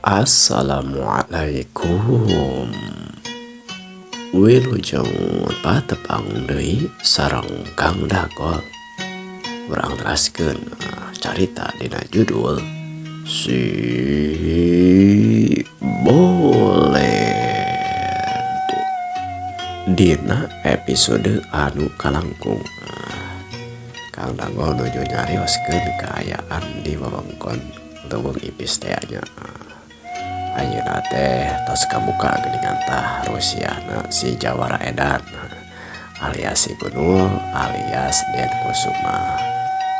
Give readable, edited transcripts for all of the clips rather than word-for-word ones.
Assalamualaikum Wilujeng patepang deui sareng Kang Dagol urang teraskeun carita dina judul Si Boled dina episode anu kalangkung. Kang Dagol nuju nyarioskeun kaayaan di wewengkon leuweung ipis teh nya. Ayeuna teh tos kabuka geuningan tah Rusiahna si Jawara Edan alias si Gunul alias Den Kusuma.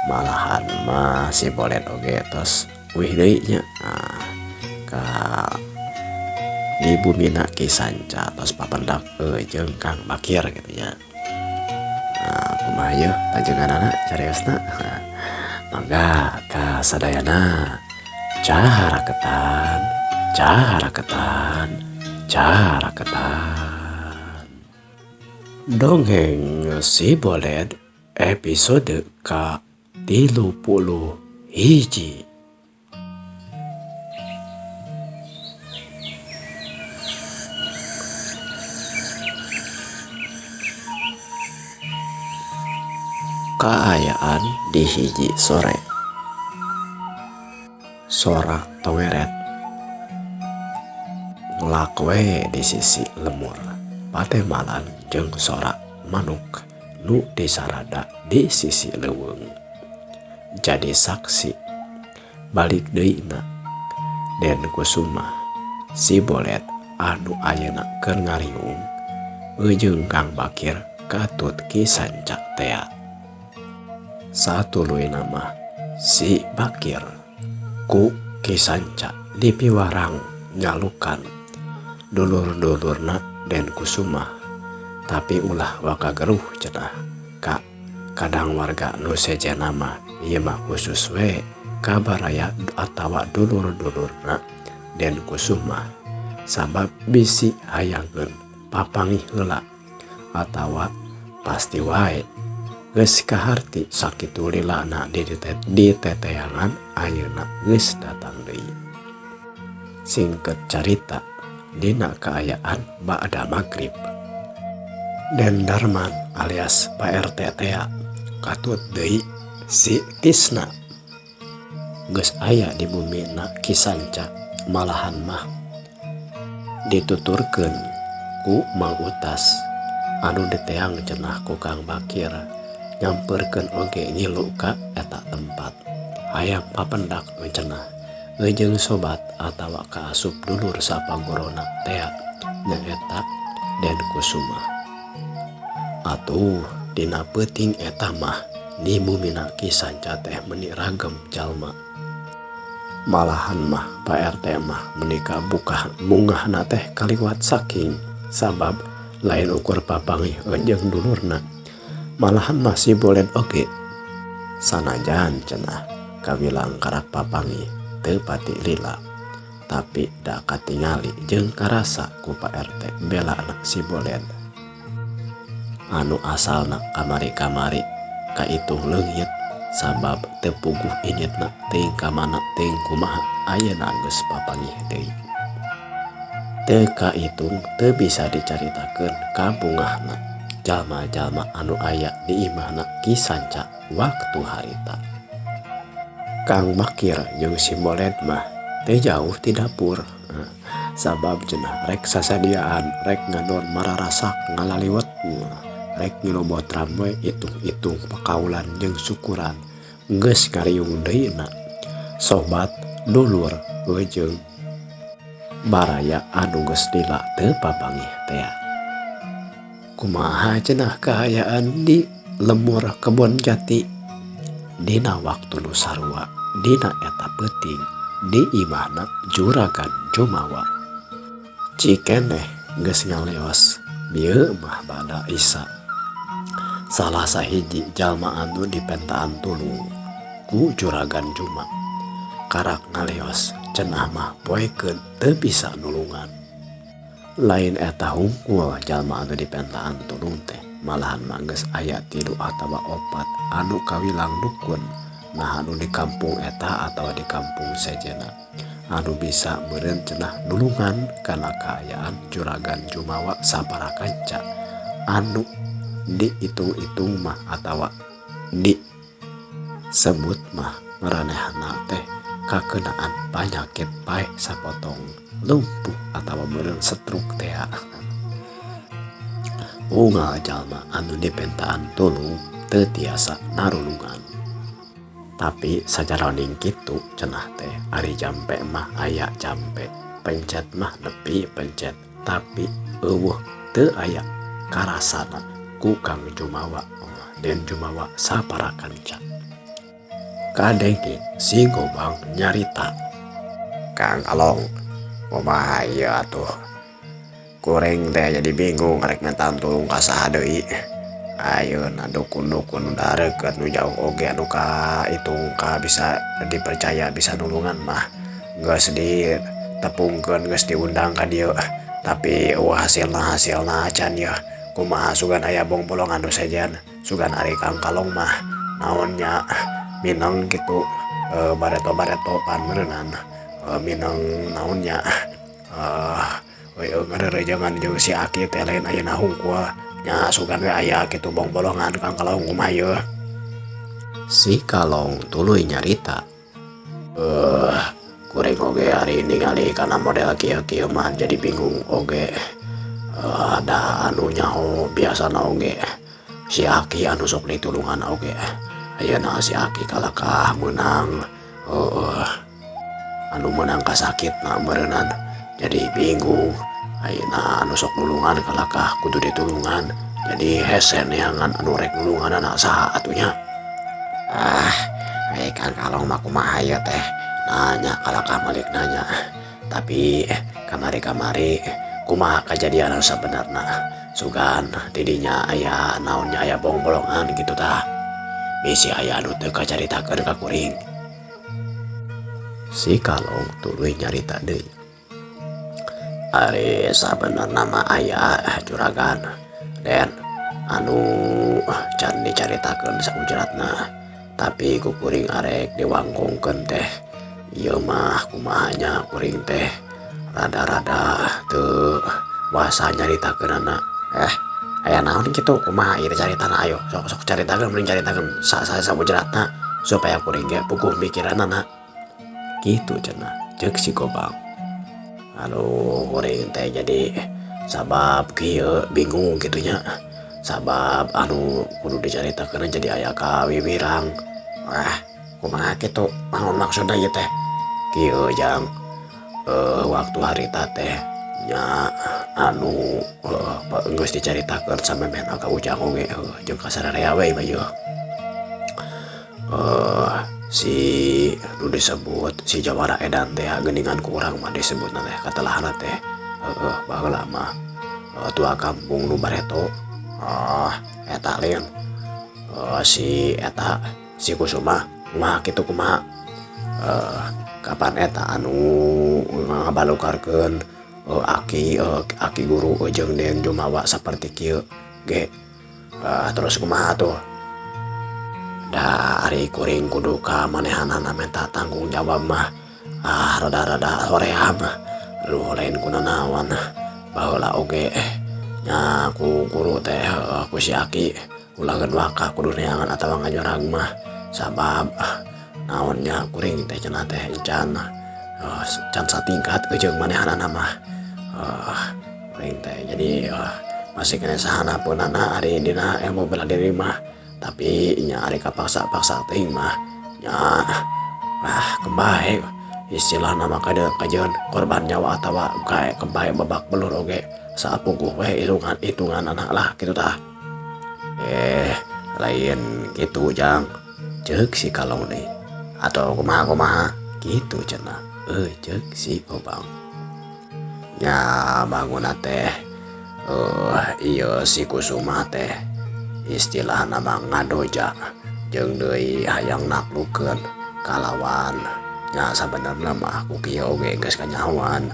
Malahan mah si Boled oge tos uih deui nya ka di bumina Ki Sanca tos papendak jeung Kang Bakir gitu nya. Nah, kumaha yeuh lanjeunganana cariosna? Mangga ka sadayana caraketan caraketan caraketan. Dongeng Si Boled episode ka 31. Kaayaan di hiji sore. Sora tongeret ngelak we di sisi lemur patemalan jeung sora manuk nu disarada di sisi leuweung. Jadi saksi balik deui na Den Kusuma si Boled anu ayeuna keur ngariung jeung Kang Bakir katut Ki Sanca tea. Satuluyna mah si Bakir ku Ki Sanca dipiwarang nyalukan dulur-dulurna Den Kusuma tapi ulah waka geruh cenah ka kadang warga nu sejenna mah ieu mah khusus we ka baraya atawa dulur-dulurna Den Kusuma sabab bisi hayangeun papanggih heula atawa pasti wae geus kaharti sakitu lilana di teteangan ayeuna geus datang deui. Singket carita dina kaayaan ba'da magrib. Den Darman alias Pak RT tea katut deui si Tisna geus aya di bumina Ki Sanca malahan mah dituturkeun ku Mang Utas anu diteang cenah ku Kang Bakir nyamperkeun oge ngilu ka eta tempat hayang papendak cenah jeung sobat atawa kaasup dulur sapagorona tea nyaeta Den Kusuma. Atuh dina peuting eta mah di bumina Ki Sanca teh meuni ragem jalma. Malahan mah Pak RT mah meuni kabuka bungahna teh kaliwat saking sabab lain ukur papanggih jeung dulurna. Malahan mah si Boled oge sanajan cenah kawilang karak papanggih teu pati lila tapi da katingali jeung karasa ku Pak RT belana si Boled anu asalna kamari-kamari kaituh leungit sabab teu puguh inditna teuing ka mana teuing kumaha ayeuna geus papanggih deui. Teu kaitung teu bisa dicaritakeun ka bungahna jalma-jalma anu aya di imahna Ki Sanca waktu harita. Kang Bakir jeung si Boled mah teu jauh ti dapur sabab cenah rek sasadiaan rek ngadon mararasak ngalaliwet rek ngilobot ramwe itung-itung pakaulan jeung syukuran geus ngariung deui na sobat dulur jeung baraya anu geus lila teu papanggih tea. Kumaha cenah kaayaan di lemur kebon jati dina waktu nu sarua dina eta peuting di imahna Juragan Jumawa. Cikeneh geus ngaleos bieu mah bada Isa salah sahiji jalma anu dipentaan tulung ku Juragan Juma karak ngaleos cenah mah poekeun teu bisa nulungan. Lain eta hungkul jalma anu dipentaan tulung teh malahan mah geus aya 3 atawa 4 anu kawilang dukun nah anu di kampung eta atawa di kampung sejenna. anu bisa meureun cenah nulungan kana kaayaan Juragan Jumawa sapara kanca anu diitung-itung mah atawa disebut mah maranehna teh kakenaan panyakit paeh sapotong lumpuh atawa meureun stroke tea. Unggal jalma anu dipentaan tulung teu tiasa narulungan. Tapi sajaroning kitu cenah teh ari jampe mah aya jampe, pencet mah nepi pencet, tapi eueuh teu aya karasana ku Kang Jumawa Den Jumawa sapara kanca. Kadenge si Gobang nyarita, Kang Kalong, kumaha ieu atuh? Kuring teh jadi bingung rek minta tulung ka saha deui. Ayeuna dukun-dukun dareukeut nu jauh oge anu kahitung ka bisa dipercaya bisa nulungan mah geus ditepungkeun geus diundang ka dieu tapi eueuh hasilna hasilna acan yeuh. Kumaha sugan aya bongbolongan nu sejen sugan ari Kang Kalong mah naon nya mineng kitu bareto-bareto pan meureunan mineng naon nya ngareurejangan jeung si Aki teh lain ayeuna hungkul nya sugan we aya kitu bongbolongan Kang Kalong kumaha yeuh. Si Kalong tuluy nyarita, Kuring oge ari ningali kana model kieu-kieu mah jadi bingung oge. Ada anu nyaho biasana oge si Aki anu sok ditulungan oge ayeuna si Aki kalakah meunang anu meunang kasakitna meureunan jadi bingung ayeuna anu sok nulungan kalakah kudu ditulungan jadi hese neangan anu rek nulunganana saha atuh nya. Ah Kang Kalong mah kumaha ieu teh nanya kalakah malik nanya tapi kamari-kamari kumaha kajadian anu sabenerna sugan tidinya aya naonnya aya bongbolongan kitu tah bisi aya anu teu kacaritakeun ka kuring. Si Kalong tuluy nyarita deui, Ari sabenerna mah aya juragan Den anu can dicaritakeun saujratna tapi ku kuring arek diwangkongkeun teh ieu mah kumaha nya kuring teh rada-rada teu wasa nyaritakeunana. Aya naon kitu kumaha ieu caritana ayo sok sok caritakeun mending caritakeun saujratna supaya kuring ge puguh mikiranana kitu cenah ceuk si Gobang. Aduh kuring teh jadi sabab kieu bingung kitu nya sabab anu kudu dicaritakeun jadi aya kawiwirang. Kumaha kitu naon maksudna ieu teh kieu jang waktu harita teh nya anu geus dicaritakeun samemehna ka Ujang oge jeung ka sararea we mah ieu. Si nu disebut si Jawara Edan teh geuningan ku urang mah disebutna teh katelahna teh baheula mah tua kampung nu bareto eta lain si eta si Kusuma kumaha kitu kumaha kapan eta anu ngabalukarkeun aki aki guru jeung Den Jumawa saperti kieu ge terus kumaha tuh. Da ari kuring kudu ka manehanana menta tanggung jawab mah rada-rada hoream lu lain kunanaon baheula oge nya ku guru teh ku si Aki ulangan wakah kudu neangan atawa ngajorag mah sabab naonnya kuring teh cenah teh can can satingkat jeung manehanana mah kuring teh jadi masih kena sahana punana ari dina ilmu bela diri mah tapi nya ari kapaksa-paksa teuing mah nya kebae istilahna mah kajeun korban nyawa atawa kae kebae babak belur oge sapuguh we hitungan anak lah kitu tah. Lain kitu jang ceuk si Kalong deui atau kumaha-kumaha kitu cenah ceuk si Gobang. Nya bangunna teh ieu si Kusuma teh istilahna mah ngadoja jeung deui hayang naklukeun kalawan nya sabenerna mah ku kieu oge geus kanyahoan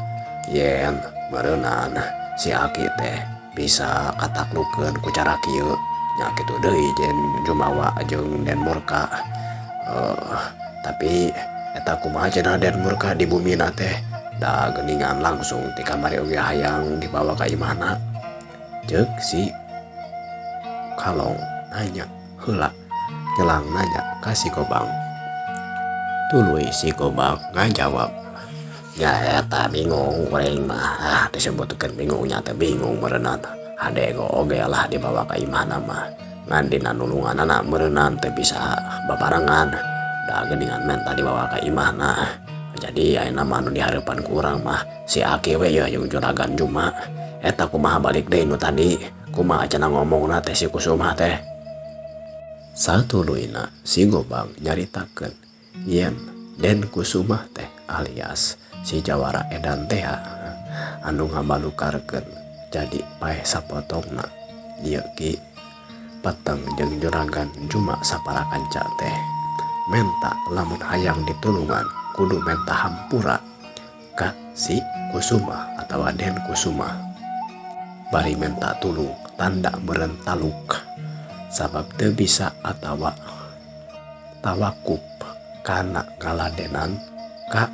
yen meureunan si Aki teh bisa kataklukeun ku cara kieu nya kitu deui Den Jumawa jeung Den Murka tapi Eta kumaha cenah Den Murka di bumina teh da geuningan langsung ti kamari oge hayang dibawa ka imahna. Ceuk si Kalong nanya heula nyelang nanya ka si Gobang. Tuluy si Gobang ngajawab. Nya eta bingung kuring mah ah disebutkeun bingung nya teh bingung meureunnan hade oge lah dibawa ka imahna mah ngan dina nulunganana meureunnan teu bisa babarengan da geuningan menta dibawa ka imahna. Jadi ayeuna mah anu dihareupan ku urang mah si Aki we yeuh jeung Juragan Juma. Eta kumaha balik deui nu tadi kumaha cenah ngomongna teh si Kusuma teh. Satuluyna si Gobang nyaritakeun yen Den Kusuma teh alias si Jawara Edan teh anu ngabalukarkeun jadi paeh sapotongna ieu Ki Peteng jeung Juragan Juma saparakanca teh menta lamun hayang ditulungan kudu menta hampura ka si Kusuma atawa Den Kusuma. Bari menta tulung tanda meureun taluk sabab teu bisa atawa tawakup kana ngaladenan ka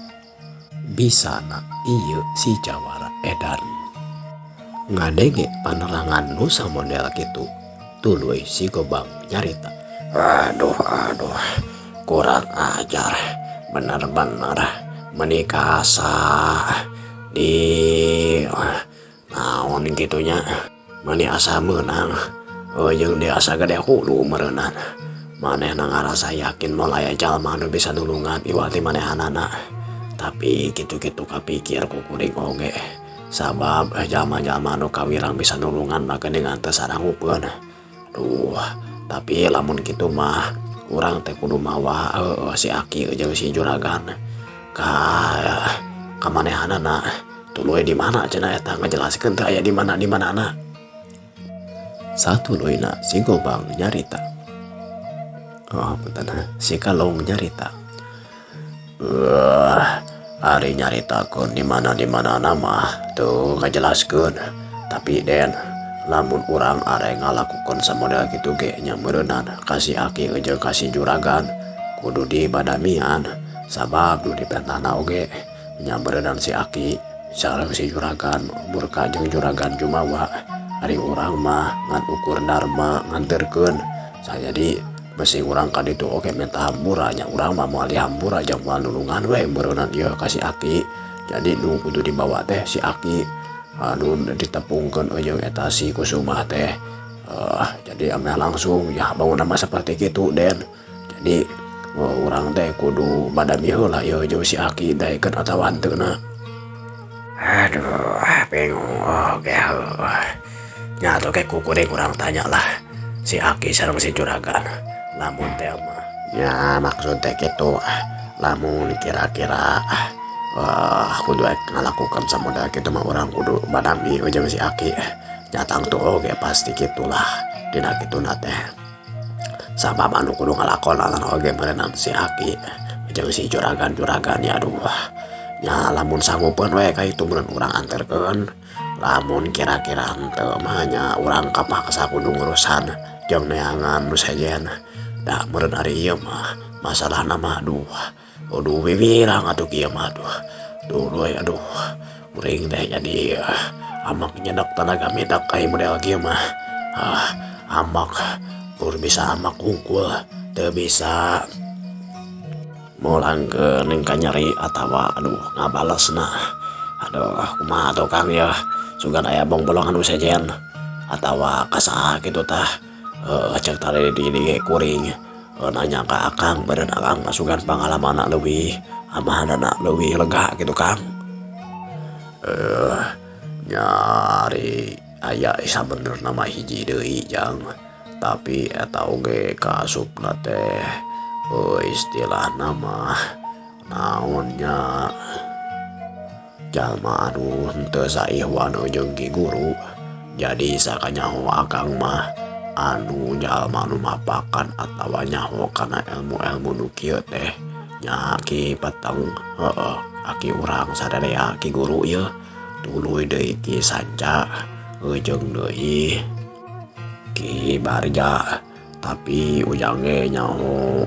bisana ieu si Jawara Edan. Ngadenge panerangan nu samodel kitu tuluy si Gobang nyarita. Aduh aduh kurang ajar bener-bener meuni asa di naon kitu nya meuni asa meunang jeung di asa gede hulu meureunan. Manehna ngarasa yakin moal aya jalma anu bisa nulungan iwal ti manehanana. Tapi kitu-kitu kapikir ku kuring oge sabab jalma-jalma anu kawirang bisa nulungan mah geuningan teu sarangupeun. Duh, tapi lamun kitu mah urang teh kudu mawa si Aki jeung si Juragan ka manehanana. Tuluy di mana cenah eta ngajelaskeun teh aya di mana di manana. Satuluyna si Gobang nyarita. Oh, punten si Kalong nyarita. Ari nyaritakeun di mana di manana mah teu ngajelaskeun. Tapi Den lamun urang arek ngalakukeun samodel kitu ge nya meureunan ka si Aki jeung ka si Juragan kudu dibadamian sabab nu dipentahna oge nya meureunan si Aki sareng si Juragan Murka jeung Juragan Jumawa. Ari urang mah ngan ukur dharma nganterkeun sajadi besi urang ka ditu oge minta hampura nya urang mah moal dihampura jeung moal nulungan we meureunan ieu ka si Aki. Jadi nu kudu dibawa teh si Aki anu ditepungkeun jeung eta si Kusuma teh. Jadi ameh langsung ya bangun mah seperti kitu Den. Jadi urang teh kudu badami heula ieu jeung si Aki daekeun atawa hanteuna. Aduh bingung oge heuh. Nya atuh ke ku kuring urang tanya lah si Aki sareng si Juragan. Lamun teh mah ya maksud teh kitu lamun kira-kira kudu ngalakukan samodel kitu mah urang kudu badami jeung si Aki. Nya tangtu oge pasti kitulah dina kituna teh. Sabab anu kudu ngalakonan oge meureunnan si Aki jeung si Juragan-juragan ya aduh. Nya lamun sanggupeun we ka itu meureun urang anterkeun. Lamun kira-kira henteu mah nya urang kapaksa kudu ngurusan jeung neangan nu sejen. Da meureun ari ieu mah masalahna mah aduh. Aduh wiwirang atuh kieu mah aduh. Duh aduh kuring teh jadi amak nyedak tanaga midak ai model kieu mah. Amak kur bisa amak hungkul teu bisa mulangkeun ka nyeri atawa aduh ngabalesna. Aduh kumaha atuh Kang yeuh sugan aya bongbolong anu sejen atawa ka saha kitu tah. Cek tadi di kuring nanya ka Akang beureun Akang mah sugan pangalamanna leuwih amahanana leuwih lega kitu Kang. Nyari aya sabenerna mah hiji deui jang tapi eta oge kaasupna teh istilahna mah naon nya jalma anu henteu saihwan jeung ki guru. Jadi sakanyaho Akang mah anu jalma anu mapakan atawa nyaho kana ilmu-ilmu nu kieu teh nya Ki Peteng heueuh aki urang sadaya ki guru ieu tuluy deui Ki Sanca jeung deui Ki Barja. Tapi ujang ge nyaho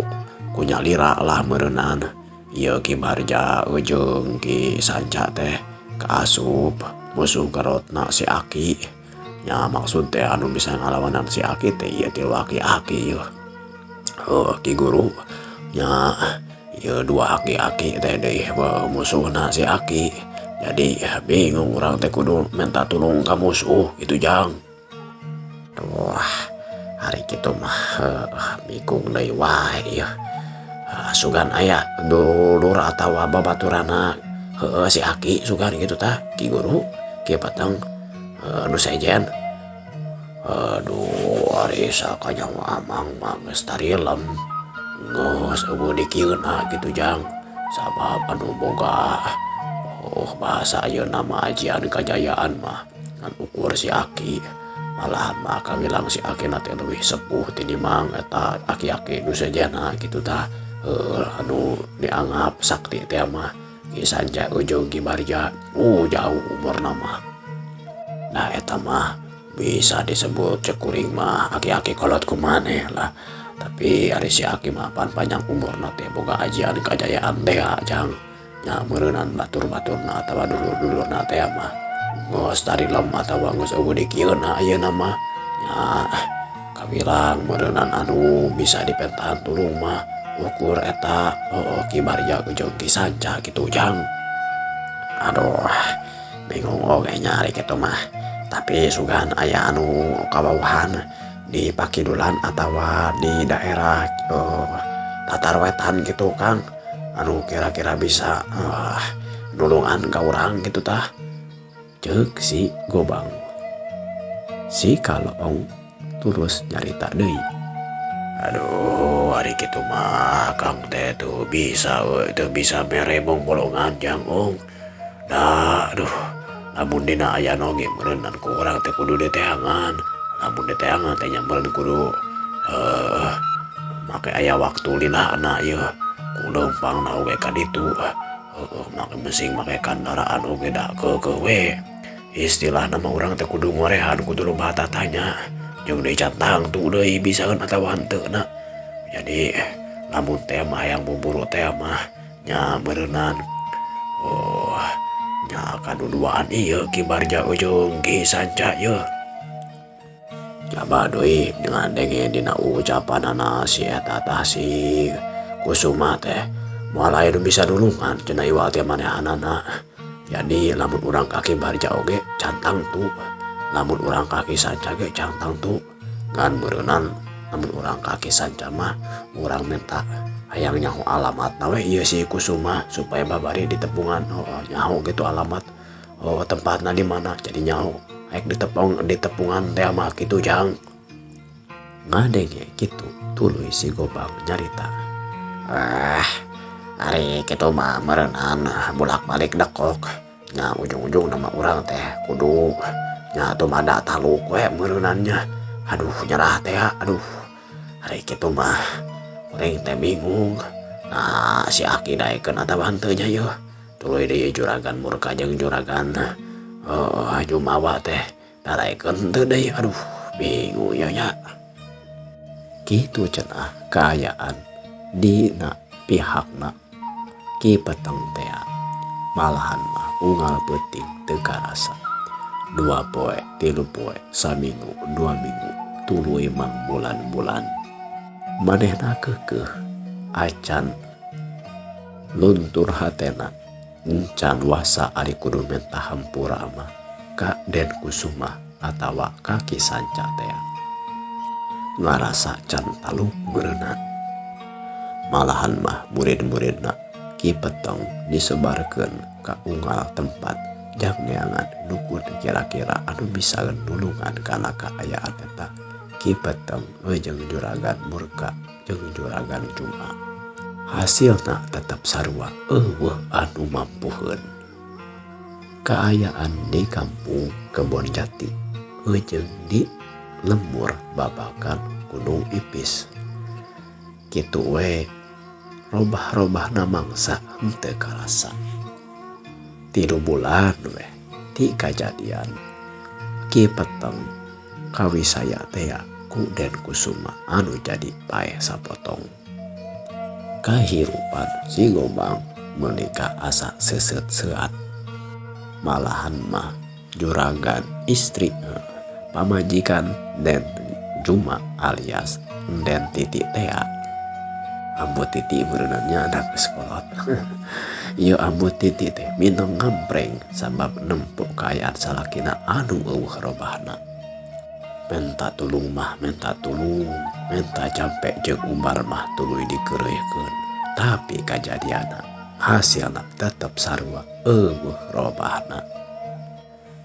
ku nyalira lah meureunan Ieu Ki Barja jeung Ki Sanca teh kaasup musuh garotna si Aki. Nya maksud teh anu bisa ngalawanan si Aki teh ieu tilu aki-aki yeuh. Heuh Ki Guru nya ieu dua aki-aki teh deui musuhna si Aki. Jadi bingung urang teh kudu minta tulung ka musuh kitu Jang. Duh ari kitu mah bingung deui wae ieu. Sugan aya dulur atawa babaturana heueuh si Aki sugan kitu tah Ki Guru Ki Peteng nu sejen. Aduh ari sakanyaho amang mah geus tarilem geus eueuh dikieuna kitu Jang. Sabab anu boga oh bahasa ayeuna mah ajian kajayaan mah ngan ukur si Aki. Malahan mah kawilang si Aki na teh leuwih sepuh tinimbang eta aki-aki nu sejenna kitu tah. Anu dianggap sakti teh mah Ki Sanca jeung Ki Barja jauh umurna mah. Nah eta mah bisa disebut cek kuring mah aki-aki kolot kumaneh lah. Tapi ari si Aki mah pan panjang umurna teh boga ajian kajayaan teh Jang. Nya meureunan batur-baturna atawa dulur-dulurna teh mah geus tarilem atawa geus eueuh dikieuna ayeuna mah. Nya kawilang meureunan anu bisa dipentahan tulung mah ukur eta Ki Barja jeung Ki Sanca kitu Jang. Aduh bingung oge nya ari kitu mah. Tapi sugan aya anu kawauhan di Pakidulan atawa di daerah Tatar Wetan gitu Kang, anu kira-kira bisa nulungan ka urang kitu tah. Ceuk si Gobang. Si Kaloong terus nyarita deui. Aduh ari kitu mah Kang teh teu bisa euy, teu bisa mere bongbolongan Jang Ong. Da aduh lamun dina aya oge meureunnan ku urang teh kudu diteangan. Lamun diteangan teh nya meureun kudu make aya waktu lilana ieu. Ku leumpangna oge ka ditu. Heueuh make mesing make kandaraan oge da keukeuh we. Istilahna mah urang teh kudu ngorehan kudu loba tatanya. Jeung deui can tangtu deui bisaeun atawa henteu na. Jadi lamun teh mah hayang buburu teh mah nya meureunnan oh nya kaduduaan ieu Ki Barja jeung Ki Sanca ieu. Coba deui ngadenge dina ucapanana si eta tah si Kusuma teh moal aya nu bisa nulungan cenah iwal teh manehanana. Jadi lamun urang ka Ki Barja oge can tangtu, lamun urang ka Ki Sanca ge can tangtu. Ngan meureunnan lamun urang ka Ki Sanca mah urang minta hayang nyaho alamatna we ieu si Kusuma supaya babari ditepungan oh nyaho gitu alamat oh tempatna di mana jadi nyaho rek ditepungan teh mah kitu Jang. Ngadenge kitu tuluy si Gobang nyarita. Ari kitu mah meureunnan bolak-balik dekok nya ujung-ujung nama urang teh kudu nya tumada taluk we meureunannya. Aduh nyerah teh aduh ari kitu mah kuring teh bingung. Nah si Aki daekeun atawa henteu nya yeuh. Tuluy deui juragan murka jeung juragan Jumawa teh daraekeun henteu deui. Aduh bingung ieu nya. Kitu cenah kaayaan dina pihakna Ki Peteng teh. Malahan mah unggal peuting teu karasa. 2 poe, 3 poe, saminggu, 2 minggu, tuluy mangbulan-bulan. Manehna keukeuh acan luntur hatena encan wasa ari kudu menta hampura mah ka Den Kusuma atawa ka Ki Sanca teh. Ngarasa can taluk meureunnan. Malahan mah murid-muridna Ki Peteng disebarkeun ka unggal tempat jang neangan dukun kira-kira anu bisa nulungan kana kaayaan eta Ki Peteng jeung juragan murka jeung juragan Juma. Hasilna tetep sarua eueuh anu mampuheun. Kaayaan di kampung Kebon Jati jeung di lembur babakan Gunung Ipis. Kitu we robah-robahna mangsa henteu karasa. 3 bulan we ti kajadian Ki Peteng kawisaya tea ku Den Kusuma anu jadi paeh sapotong. Kahirupan si Gobang meuni ka asa seuseut seuat. Malahan mah juragan istri pamajikan Den Juma alias Den Titi tea. Ambu Titi meureunan nya anak geus kolot. Ieu Ambu Titi teh mineng ngampreng sabab nempo kaayaan salakina anu eueuh robahna. Menta tulung mah menta tulung, menta jampe jeung umbar mah tuluy dikeureuhkeun. Tapi kajadianna hasilna tetep sarua eueuh robahna.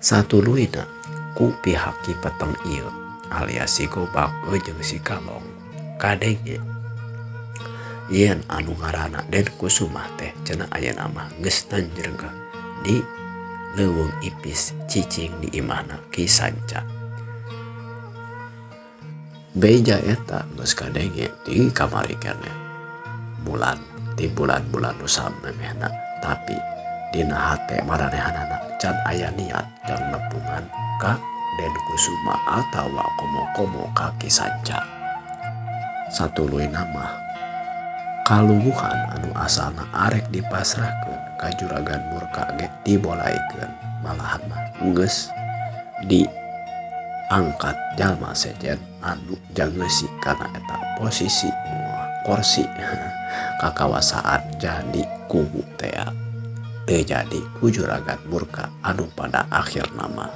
Satuluyna ku pihak Ki Peteng ieu alias si Gobang jeung si Kalong kadenge yen anu ngaranna Den Kusumah teh cenah ayeuna mah geus nanjrengkeh di leuweung ipis cicing di imahna Ki Sanca. Beja eta geus kadenge ti kamari keneh bulan ti bulan-bulan nu samemehna tapi dina hate maranehanana can aya niat jang nepungan ka Den Kusuma atawa komo-komo ka Ki Sanca. Satuluyna mah kalunguhan anu asalna arek dipasrahkeun ka Juragan Murka ge dibolaikeun malahan mah geus diangkat jalma sejen anu jangeusi kana eta posisi kursi kakawasaan jadi kubu tea teu jadi ku Juragan Murka anu pada akhirna mah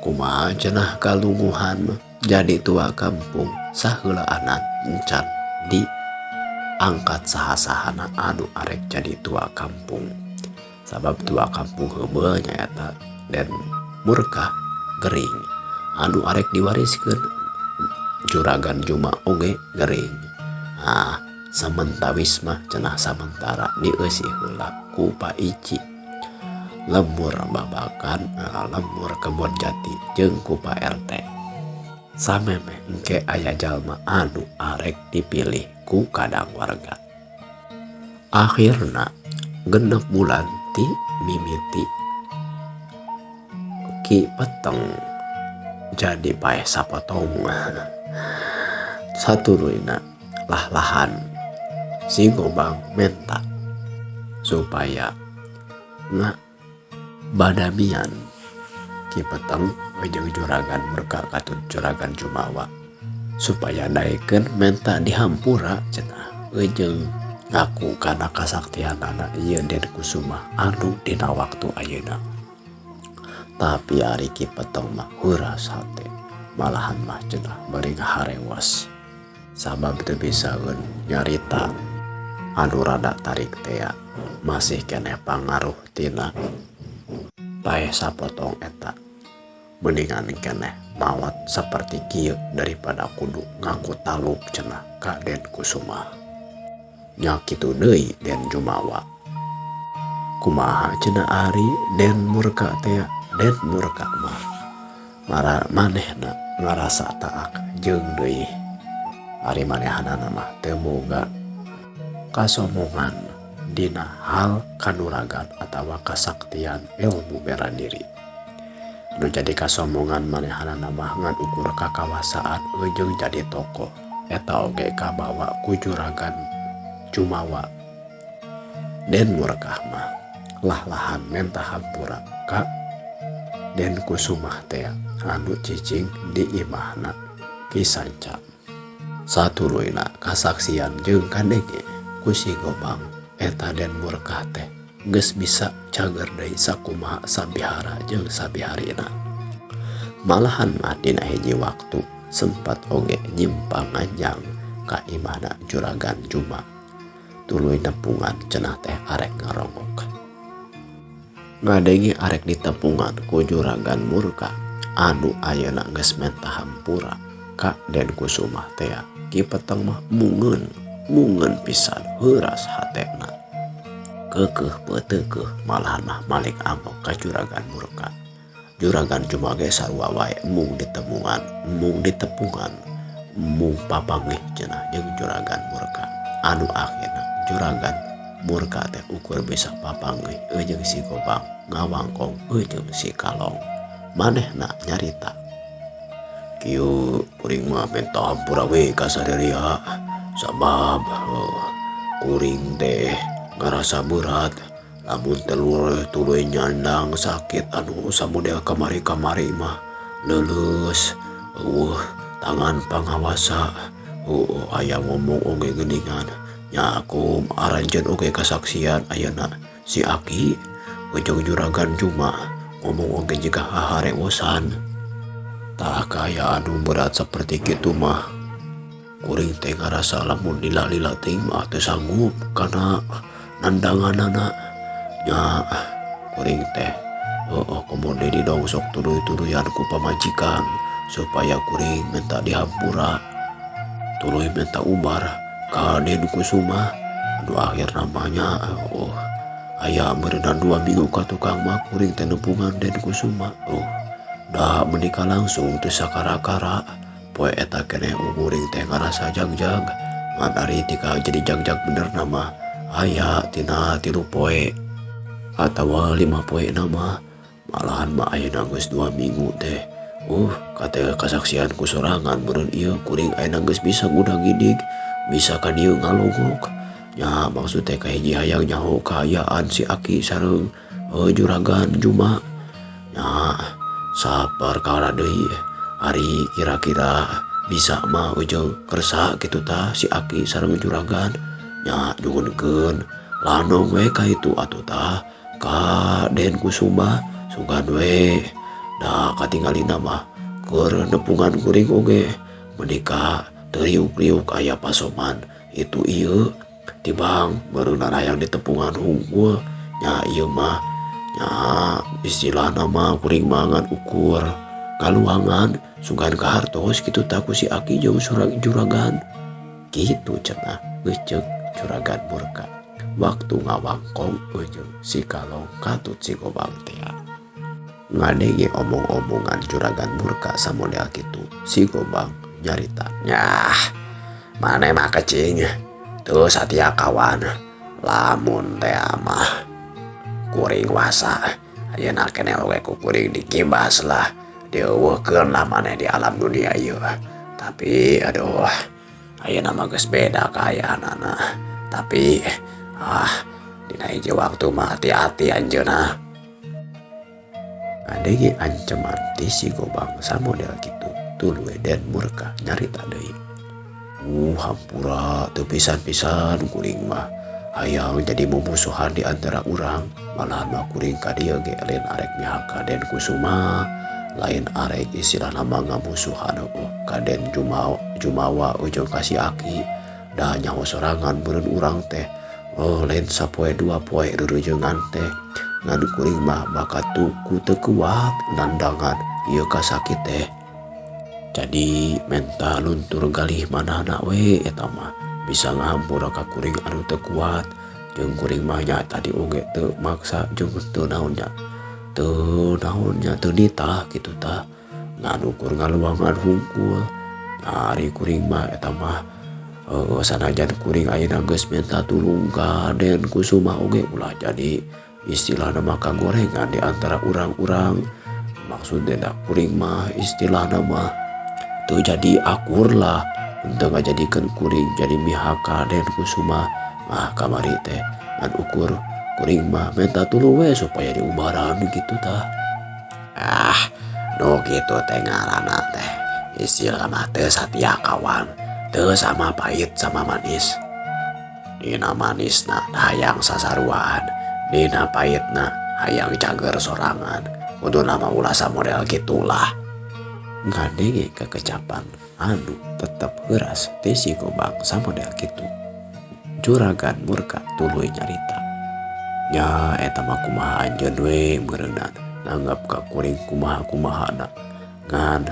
kumaha cenah kalunguhan mah jadi tua kampung saheulaanan encan di angkat saha-sahana anu arek jadi tua kampung sabab tua kampung heubeul nyaeta Den Murka gering anu arek diwariskeun Juragan Juma oge gering. Ah samentawis mah cenah samentara dieusi heula ku Pak Ici lembur babakan lembur kebon jati jeung ku Pak RT. Samemeh engke aya jalma anu arek dipilih ku kadang warga. Akhirna 6 bulan ti mimiti Ki Peteng jadi paeh sapotong. Satuluyna lah-lahan si Gobang menta supaya nga badamian Ki Peteng jeung Juragan Murka katut Juragan Jumawa supaya daekeun menta dihampura cenah jeung ngaku kana kasaktianana ieu Den Kusuma anu dina waktu ayeuna. Tapi ari Ki Peteng mah heuras hate malahan mah cenah bari ngaharewas sabab teu bisaeun nyarita anu rada tarik tea masih keneh pangaruh tina paeh sapotong eta. Mendingan keneh mawat saperti kieu daripada kudu ngaku taluk cenah ka Den Kusuma. Nya kitu deui Den Jumawa. Kumaha cenah ari Den Murka tea? Den Murka mah manehna ngarasa taak jeung deui. Ari manehanana mah teu boga kasombongan dina hal kanuragan atawa kasaktian ilmu bela diri. Nu jadi kasombongan manehanana mah ngan ukur kakawasaan jeung jadi tokoh eta oge kabawa ku Juragan Jumawa. Den Murkah mah lah-lahan menta hampura ka Den Kusumah tea anu cicing di imahna Ki Sanca. Satuluyna kasaksian jeung kadenge ku si Gobang eta Den Murkah teh geus bisa cager deui sakumaha sabihara jeung sabiharina. Malahan mah dina hiji waktu sempat oge nyimpang nganjang ka imahna Juragan Juma. Tuluy nepungan cenah teh arek ngarongok. Ngadenge arek ditepungan ku Juragan Murka anu ayeuna geus menta hampura ka Den Kusumah tea. Ki Peteng mah mungeun pisan heuras hatena. Keukeuh peuteukeuh malahan mah malik amok ka Juragan Murka. Juragan Juma ge sarua wae mung ditemungan, mung ditepungan, mung papanggih cenah jeung Juragan Murka. Anu akhirna Juragan Murka teh ukur bisa papanggih jeung si Gobang ngawangkong jeung si Kalong. Manehna nyarita kieu kuring mah menta hampura we ka sarerea sabab Kuring teh ngarasa berat lamun tuluy nyandang sakit anu samodel kamari-kamari mah leuleus eueuh tangan pangawasa heueuh aya ngomong oge geuningan nya akum aranjeun oge kasaksian ayeuna si Aki jeung juragan Juma ngomong oge jiga haharewosan. Tah kaya anu berat seperti kitu mah kuring teh ngarasa lamun lila-lila teuing mah teu sanggup kana nandanganana nya kuring teh heueuh komo deui didongsok tuluy-tuluyan ku pamajikan supaya kuring minta dihampura tuluy minta ubar ka Den Kusuma anu akhirna mah nya heueuh aya meureunan 2 minggu ka tukang mah kuring teh nepungan Den Kusuma da menikah langsung teu sakara-kara poe eta keneh kuring teh ngarasa jagjag ngan ari tika jadi jagjag bener mah aya tina 3 poe atawa 5 poe nama malahan mah ayeuna geus 2 minggu teh kata kasaksian ku sorangan meureun ieu kuring ayeuna geus bisa gudag-gidig bisa ka dieu ngalongok nya maksud teh kahiji hayang nyaho kaayaan si Aki sareng juragan Juma nya saperkara deui ari kira-kira bisa mah ujung kersa kitu tah si Aki sareng juragan nya nyuhunkeun lanong we ka itu atuh tah ka Den Kusuma sugan we da katingalina mah keur nepungan kuring oge menika teu riuk-riuk aya pasoman itu ieu tibang meureunana hayang ditepungan hungkul nya ieu mah nya istilahna mah kuring mah ngan ukur kaluangan sugan kahartos kitu tah ku si Aki jeung juragan kitu cenah geus ceuk juragan murka waktu ngawangkong jeung si Kalong katut si Gobang teh ngadenge omong-omongan juragan murka samodel kitu si Gobang nyarita nyah maneh mah kecing teu satia kawan lamun teh mah kuring wasa ayeuna keneh oge ku kuring dikibas lah dieuweuhkeun lah maneh di alam dunia ieu tapi aduh ayeuna mah geus beda kaayaanana tapi dina hiji waktu mah hati-hati anjeunna. Ngadenge ancaman ti si Gobang samodel kitu tuluy Den murka nyarita deui. Hampura teu pisan-pisan kuring mah hayang jadi mumusuhan di antara urang malahan mah kuring ka dieu ge lain arek mihak ka Den Kusuma lain arek istilahna mah ngamusuhan heueuh ka Den Jumawa ujung ka si Aki da nyaho sorangan meureun urang teh lain sapoe 2 poe reureungan teh ngan kuring mah bakat tuku teu kuat nandangan ieu kasakit teh jadi menta luntur galih manahna we eta mah bisa ngahampura ka kuring anu teu kuat jeung kuring mah nya tadi oge teu maksa jeung teu naon nya teu naon nya teu nitah kitu tah ngan ukur ngaluangan hungkul ari kuring mah eta mah sanajan kuring ayeuna geus minta tulung ka Den Kusuma oge ulah jadi istilahna mah kagorengan di antara urang-urang maksudna da kuring mah istilahna mah teu jadi akur lah henteu ngajadikeun kuring jadi mihak ka Den Kusuma mah kamari teh ngan ukur kuring mah minta tulung we supaya diubaran kitu tah. Nu kitu teh ngaranna teh istilah mah teu satia kawan teu sama pahit sama manis dina manisna hayang sasaruaan dina pahitna hayang cager sorangan kuduna mah ulah samodel kitulah. Ngadenge kekecapan anu tetep heuras ti si Gobang samodel kitu juragan murka tuluy nyarita nya eta mah kumaha anjeun we meureunna nanggap ka kuring kumaha-kumahana ngan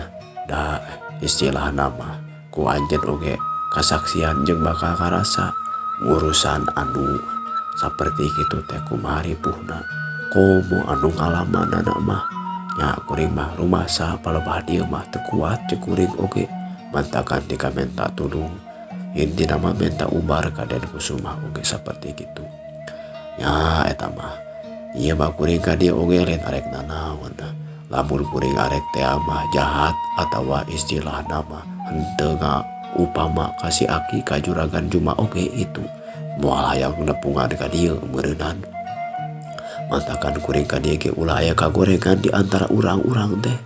da istilahna mah ku anjeun oge kasaksian jeung bakal karasa ngurusan anu saperti kitu teh kumaha ripuhna komo anu ngalamanana mah nya kuring mah rumasa palebah dieu mah teu kuat ceuk kuring oge mantakan tika menta tulung intina mah menta ubar ka Den Kusuma oge saperti kitu nya eta mah ieu mah kuring ka dieu oge lain arek nanaon lamun kuring arek teh mah jahat atawa istilahna mah henteu ngaupama ka si Aki ka juragan Juma oge itu Moal hayang nepungan ka dieu meureunan. Mantakan kuring ka dieu ge ulah aya kagorengan di antara urang-urang teh.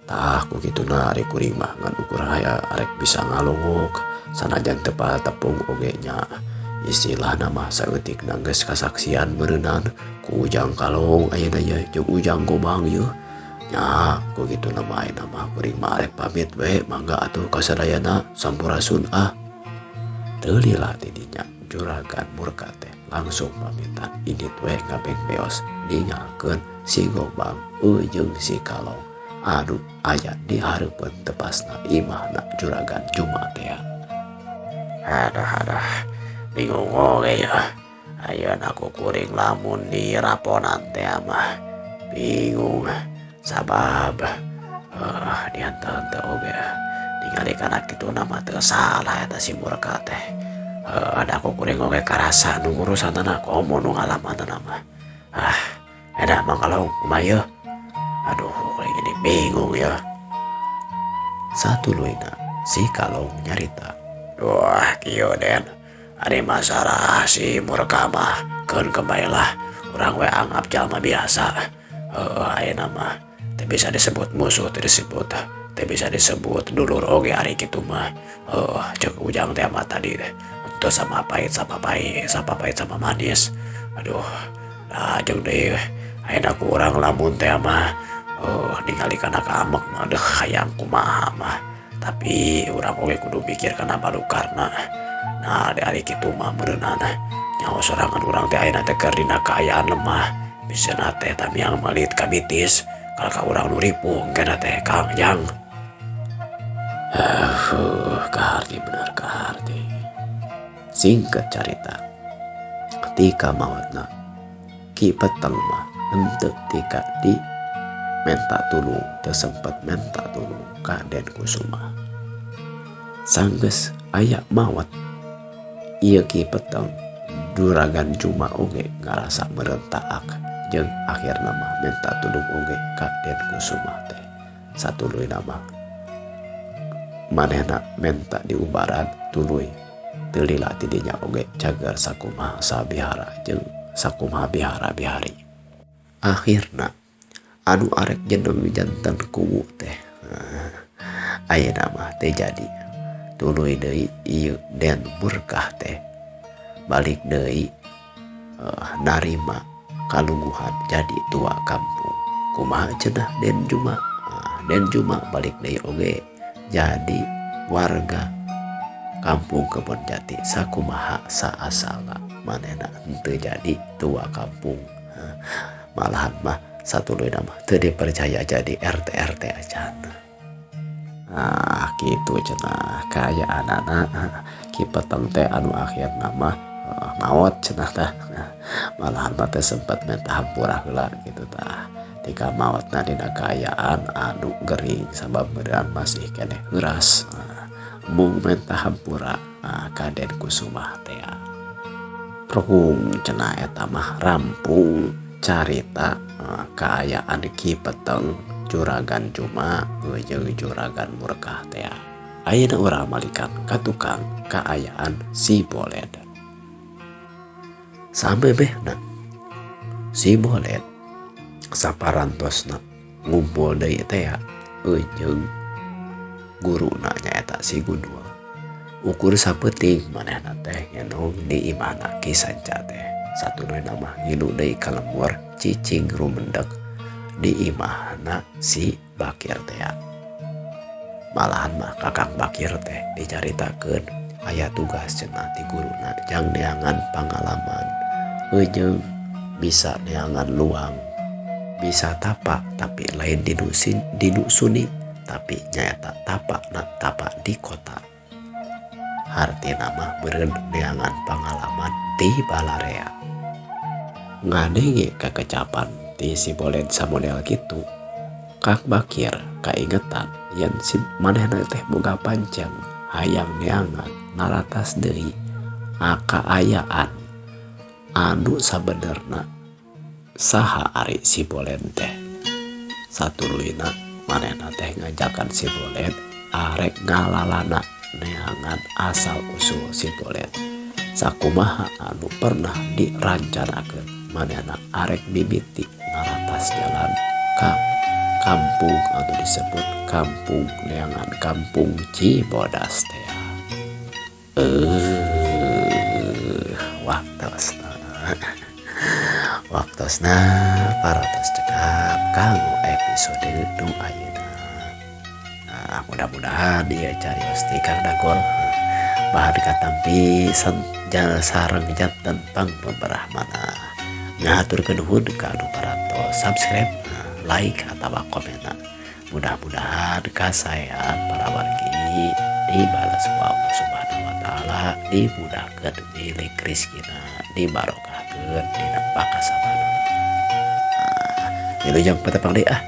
Tah ku kituna ari kuring mah ngan ukur haya arek bisa ngalongok sanajan teu patepung oge nya. Istilahna mah saeutikna geus kasaksian meureunan ku Ujang Kalong ayeuna yeuh jeung Ujang Gobang yeuh. Nya ku kituna mah ayeuna mah kuring mah arek pamit we mangga atuh ka sadayana sampurasun ah. Teu lila ti dinya juragan murka teh langsung pamitan indit we ngabeng beos ninggalkeun si Gobang jeung si Kalong anu aya di hareupeun tepasna imahna juragan Juma teh. Aduh aduh bingung oge ya. Ayeuna ku kuring lamun diraponan teh mah bingung sabab diantar-antar oge ningali kana kituna mah teu salah eta si murka teh. Ada aku kuring oge karasa nu urusanana komo nu ngalamanana mah. Ah, edah Mang Kalong kumaha yeuh? Aduh, kuring jadi bingung ya. Satuluyna si Kalong nyarita. Wah, kieu Den. Ari masalah si murka mah keun kembali lah. Urang we anggap jalma biasa. Heuh, ayeuna mah teu bisa disebut musuh, teu disebut, teu bisa disebut dulur oge ari kitu mah. Heuh, ceuk Ujang teh mah tadi teh. Teu sama pahit sama pahit, sama pahit sama manis. Aduh, nah jeung deui ayeuna ku urang lamun teh mah ningali kana kaamek mah deuh hayang kumaha mah. Tapi urang oge kudu mikir kana balukarna. Nah, di ari kitu mah meureunana nyaho sorangan urang teh ayeuna teh keur dina kaayaan lemah. Bisana teh tamiang malit kabitis kalau ka urang nu ripuh engkena teh Kang Jang. Kaharti bener kaharti. Singkat carita, ketika mautna Ki Peteng mah henteu tika di menta tulung, teu sempet menta tulung ka Den Kusuma. Sanggeus aya maot ieu Ki Peteng juragan Juma oge ngarasa merentaak jeung akhirna mah menta tulung oge ka Den Kusuma teh. Satuluyna mah manehna menta diubaran tuluy teu lila ti dinya oge cager sakumaha sabihara jeung sakumaha bihara bihari. Akhirna anu arek jeneng janten kuwu teh ayeuna mah teu jadi. Tuluy deui ieu Den Murkah teh balik deui narima kalungguhan jadi tua kampung. Kumaha cenah Den Juma? Den Juma balik deui oge jadi warga kampung Kebon Jati sakumaha saasalna manehna henteu jadi tua kampung. Malahan mah satuluyna mah teu dipercaya jadi RT RT acan. Ah kitu cenah kaayaanana Ki Peteng teh anu akhirna mah maot cenah tah. Malahan mah teh sempet minta hampura heula kitu tah. Tika maotna dina kaayaan anu gering sabab meureun masih keneh heuras. Mung minta hampura ka Den Kusuma teh. Prung cenah eta mah rampung carita kaayaan Ki Peteng juragan Juma jeung juragan Murkah teh. Ayeuna urang malikan ka tukang kaayaan si Boled. Samemehna si Boled saparantosna ngumpul deui teh jeung guruna nyaeta si Gundul. Ukur sapeuting manehna teh ngenong di imahna Ki Sanca teh. Satuluyna mah ngilu deui ka lembur cicing rumendek di imahna si Bakir teh. Malahan mah Kakang Bakir teh dicaritakeun aya tugas cenah ti guruna jang neangan pangalaman jeung bisa neangan luang, bisa tapak tapi lain dinusuni tapi nyaeta tapakna tapak di kota. Hartina mah meureun neangan pangalaman di balarea. Ngadenge kakecapan ti si Boled samodel kitu, Kang Bakir kaingetan yen si manehna teh boga pancen hayang neangan naratas deui kaayaan anu sabenerna saha ari si Boled teh. Satuluyna manehna teh ngajakan si Boled arek ngalalana neangan asal usul si Boled. Sakumaha anu pernah dirancanakeun manehna arek mimiti ngaratas jalan ka kampung anu disebut kampung neangan kampung Cibodas teh. Waktosna waktosna parantos cekap kanggo episode nu ayeuna. Nah, mudah-mudahan ieu carios ti Kang Dagol bahan katampi sareng janten pangbeberah manah. Ngahaturkeun nuhun ka anu parantos subscribe, like atawa komen. Mudah-mudahan kasaean para wargi dibalas ku Allah Subhanahu wa taala, dimudahkeun milik rizkina, dibarokahkeun dina pakasabanana. Nah, wilujeng patepang deui ah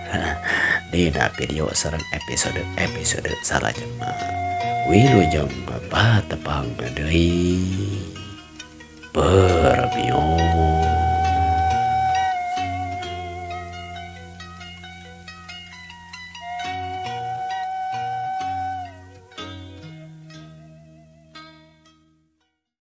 dina video sareng episode episode salajengna. Wilujeng patepang deui. Permios.